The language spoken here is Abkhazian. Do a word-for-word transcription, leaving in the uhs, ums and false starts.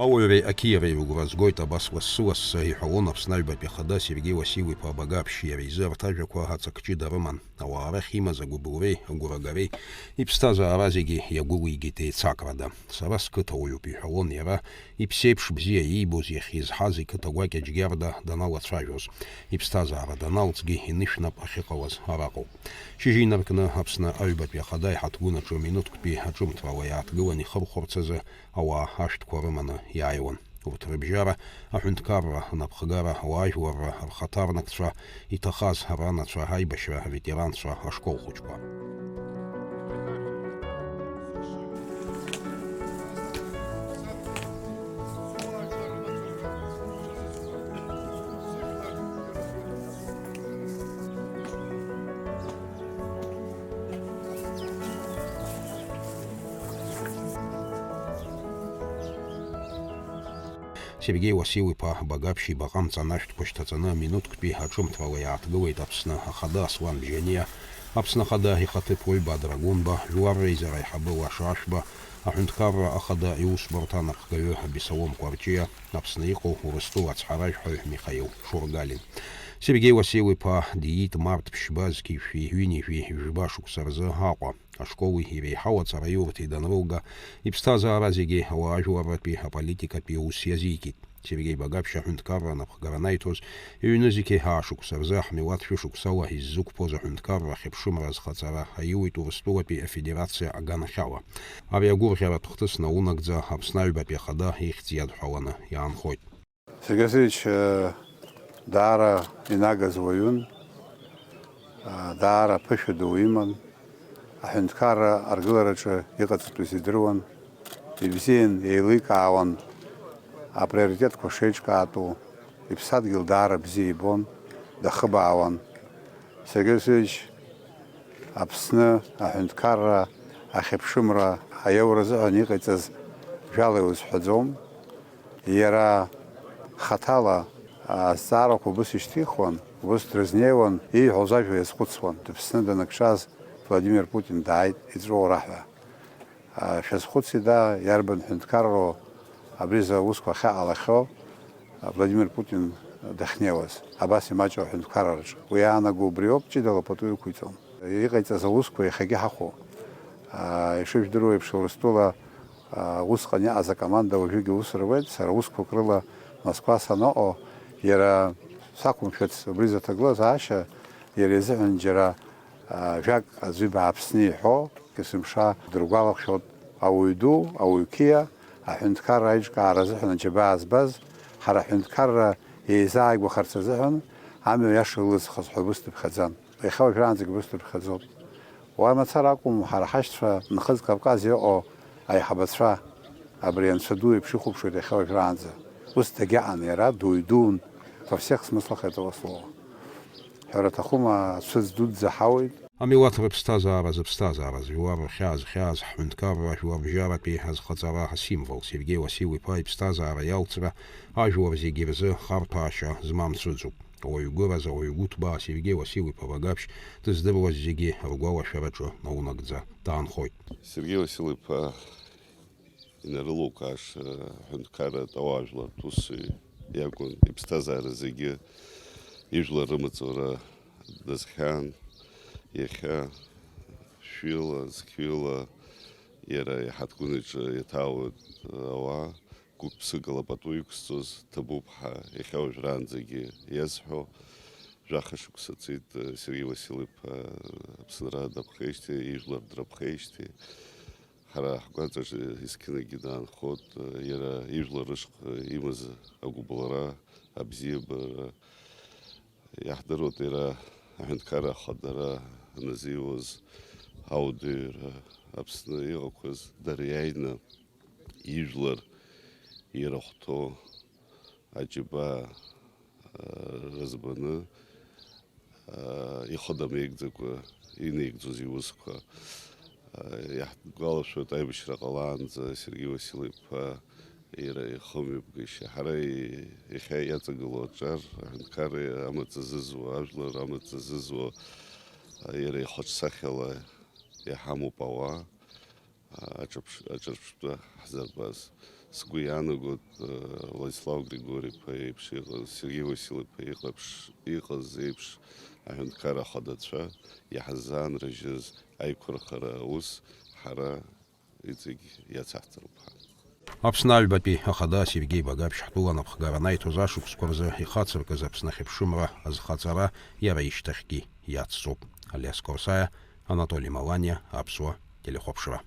Ауаҩреи ақьиареи рыгәра згоит абас лассы-лассы, иҳәалон Аԥсны аҩбатәи ахада Сергеи Уасил-иԥа Багаԥшь. Иара изы арҭ ажәақәа ацык ҷыда рыман. Ауаа рахь имаз агәыбылреи агәрагареи иԥсҭазаара зегьы иагәылигеит еицакрада. Сара сқыҭа уаҩуп, иҳәалон иара, иԥсеиԥш бзиа иибоз, иахьизҳаз иқыҭа гәакьа Џьгьарда даналацәажәоз. Иԥсҭазаара даналҵгьы инышәнап ахьыҟалаз араҟоуп. Шьыжьы инаркны Аԥсны аҩбатәи ахада иҳаҭгәын аҿы минуҭктәи аҿымҭрала иааҭгылан ихырхәарц азы ауаа ашәҭқәа рыманы иааиуан. Урҭ рыбжьара аҳәынҭқарра, анапхгара, ауаажәларра, рхаҭарнакцәа, иҭахаз ранацәа, аибашьра аветеранцәа, ашкол хәыҷқәа. Сергеи Уасил-иԥа Багаԥшь ибаҟа амҵан ашәҭқәа шьҭаҵаны минуҭктәи аҿымҭрала иааҭгылеит Аԥсны ахада Аслан Бжьаниа, Аԥсны ахада ихаҭыԥуаҩ Бадра Гәынба, жәлар реизара аиҳабы Лаша Ашәба, аҳәынҭқарра ахада иусбарҭа анапхгаҩы Абесалом Кәарҷиа, Аԥсны иҟоу Урыстәыла ацҳаражәҳәаҩ Михаил Шургалин. Сергеи Уасил-иԥа диит март ԥшьба зқьи жәшәи ҩынҩажәи жәба шықәса рзы Аҟәа. Ашколи иреиҳау аҵараиурҭеи данрылга, иԥсҭазаара зегьы ауаажәларратәи аполитикатәи аус иазикит. Сергеи Багаԥшь аҳәынҭқарра анапхгара анаиҭоз, иҩнызқьи ҳаа шықәса рзы ҳмилаҭ шәышықәсала иззықәԥоз аҳәынҭқарра ахьыԥшымра азхаҵара аиуит Урыстәылатәи Афедерациа аганахьала. Ари агәырӷьаратә хҭыс наунагӡа Аԥсны аҩбатәи ахада ихьӡ иадҳәаланы иаанхоит. Сергеи Васильевич, э, даара инагаз уаҩын, э, даара ԥышәа ду иман, аҳәынҭқарра аргылараҿы иҟаҵатәыз идыруан, ибзиан еиликаауан, априоритетқәа шеиҿкаатәу, иԥсадгьыл даара бзиа ибон, дахыбаауан. Сергеи Васильевич Аԥсны аҳәынҭқарра ахьыԥшымра аиаура азыҳәан иҟаиҵаз жәала иузҳәаӡом. Иара хаҭала азҵаарақәа убыс ишьҭихуан, убыс дрызнеиуан, ииҳәоз ажәа иазхәыцуан. Дыԥсны даныкҿаз Владимир Путин дааит, иҵәуо раҳәа. Шәазхәыци, да, иарбан ҳәынҭқарроу абри азы аусқәа ахьаҟалахьоу Владимир Путин дахьнеиуаз, абас имаҷу аҳәынҭқарраҿы? Уи иаанаго убриоуп, ҷыдала пату иқәиҵом. Иҟаиҵаз аусқәа иахьагьы ҳахәо. Ишыжәдыруа еиԥш, Урыстәыла усҟан иҟаз акоманда уажәыгь аус руеит. Сара усқәак рыла Москва саныҟоу, иара сақәымшәац убри заҭагылазаашьа, иара изыҳәан џьара, а, жәак аӡәы бааԥсны иҳәо, есымша дыргәалахәшәоит ауаҩ ду, ауаҩ қьиа, аҳәынҭқарра аиҿкаара азыҳәан аџьабаа збаз, ҳара аҳәынҭқарра еизааигәахарц азыҳәан амҩа иаша ылызхыз ҳәа убыс дыԥхьаӡан. Иахьа уажәраанӡагь убыс дыԥхьаӡоуп. Уа мацара акәым, ҳара ҳашьцәа Нхыҵ Кавказ иҟоу аиҳабацәа, абри анцәа ду еиԥш ихәаԥшуеит иахьа уажәраанӡа. Ус дагьаҟан иара, дуаҩ дуун, во всех смыслах этого слова. Ҳәара аҭахума, ацәыӡ дуӡӡа ҳауеит. Амилаҭ рыԥсҭазаара зыԥсҭазаараз, жәлар рхьаа зхьааз, ҳҳәынҭқарра жәларбжьаратәи азхаҵара асимвол, Сергеи Уасил-иԥа иԥсҭазаара иалҵра ажәлар зегьы рзы харҭәаашьа змам цәыӡуп. Ауаҩ гәыраз ауаҩ гәыҭбаа Сергеи Уасил-иԥа Багаԥшь дыздыруаз зегьы ргәалашәараҿы наунагӡа даанхоит. Сергеи Уасил-иԥа инарылукааша аҳәынҭқарратә ауаажәлартә усзуҩ иакәын, иԥсҭазаара зегьы ижәлар рымаҵура дазхьаан, иахьа шәҩыла, зқьҩыла иара иҳаҭгәын иҿы иаҭаауеит ауаа, гәык-ԥсыкала пату иқәсҵоз ҭабуп ҳәа иахьа уажәраанӡагьы иазҳәо, жәаха шықәса ҵит, Сергеи Уасил-иԥа Аԥсынра даԥхеижьҭеи, ижәлар драԥхеижьҭеи. Ҳара ҳгәаҵаҿы есқьынагьы даанхоит, иара ижәлар рышҟа имаз агәыбылра, абзиабара. Иаҳдыруеит иара аҳәынҭқарра ахадара аназиуаз, ауадаҩра, Аԥсны иҟақәаз дара иааины ижәлар ирыхәҭоу аџьабаа, а, рыӡбаны, а, ихы дамеигӡакәа инаигӡоз иусқәа, а, иаҳгәалашәоит аибашьра ҟалаанӡа Сергеи Васил-иԥа иара ихымҩаԥгашьа. Ҳара и-, иахьа иаҵагылоу аҿар, аҳәынҭқарра амаҵ азызуа, ажәлар амаҵ азызуа, а, иара ихаҿсахьала иҳамоуп ауаа. аҿырԥш-, аҿырԥштәы ҳзырбаз. Сгәы иаанагоит, Владислав Григори-иԥа иеиԥш иҟаз, Сергеи Васил-иԥа иҟаԥш-, иҟаз еиԥш аҳәынҭқарра ахадацәа иаҳзаанрыжьыз аиқәырхара аус ҳара иҵегь иацаҳҵароуп ҳәа. Аԥсны аҩбатәи ахада Сергеи Багаԥшь ҳтәыла анапхгара анаиҭоз ашықәсқәа рзы ихацыркыз Аԥсны ахьыԥшымра азхаҵара иара ишьҭахьгьы иацҵоуп. Алиас Корсаиа, Анатоли Маланиа, Аԥсуа телехәаԥшра.